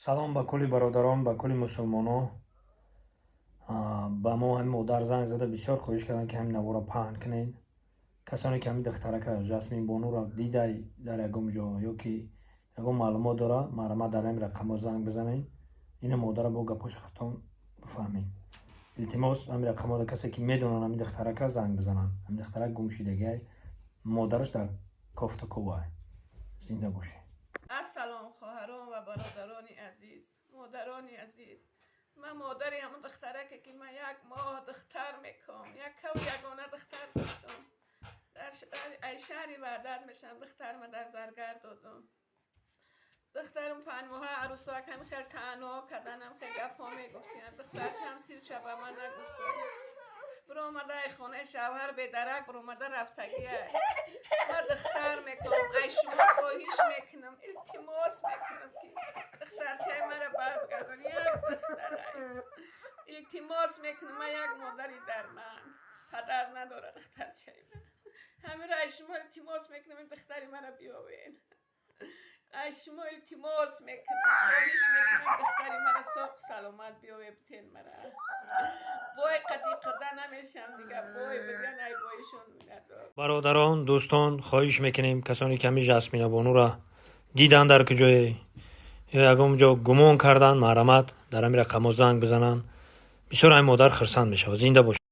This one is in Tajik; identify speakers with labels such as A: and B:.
A: Салом ба кулли бародарон, ба кулли мусулмоно. Ба мо ҳамин модар занг зада, бисёр хоҳиш карданд, ки ҳамин наворо паҳн кунед. Касоне ки ҳамин духтарака Жасмин Бонуро дидай дар ягон ҷо ё ки ягон маълумот дора, марҳамат, дар ҳамин рақамҳо занг бизанед. Ина модара бо гапҳоша худтон бифаҳмед. Илтимос, ҳамин рақамҳоро касе ки медонанд ҳамин духтарака, занг бизананд. Ҳамин духтарак гумшидагиай, модараш дар кофтуковай. Зинда бошед.
B: Ассалом, хоҳарон ва бародарони азиз, модарони азиз. Ман модари ҳамон духтараке, ки ман як моҳ духтар меком, яккаву ягона духтар доштам. Дар ай шаҳри Ваҳдат мешам. Духтарма дар Заргар додам. Духтарам 5 моҳа арӯсоак ҳами хел таъно карданам, хел гапҳо мегуфтиян. Духтарчаам сирча ба ман нагуфта. Биромада ай хонаи шавҳар бедарак биромада рафтагиай. Ман духтар мекунам, ай шумо хоҳиш мекунам, илтимос мекунам, ки духтарчаи мара барбигардон. Як духтарай, илтимос мекунам. Ман як модари дарманд, падар надорад духтарчаи ман. Ҳамира ай шумо илтимос мекунам, ин духтари мара биёвен. Ай шумо илтимос мекунам, хоҳиш мекунам, духтари мара соқ саломат биёве, битен мара. Бой қатиқида намешам дига, бой бидян, ай боишон надор.
A: Бародарон, дӯстон, хоҳиш мекунем, касоне ки ҳамин Жасмина Бонура дидан дар куҷое ё ягон ҷо гумон карданд, марҳамат, дар ҳамин рақамҳо занг бизананд. Бисёр ҳамин модар хурсанд мешавад. Зинда бошед.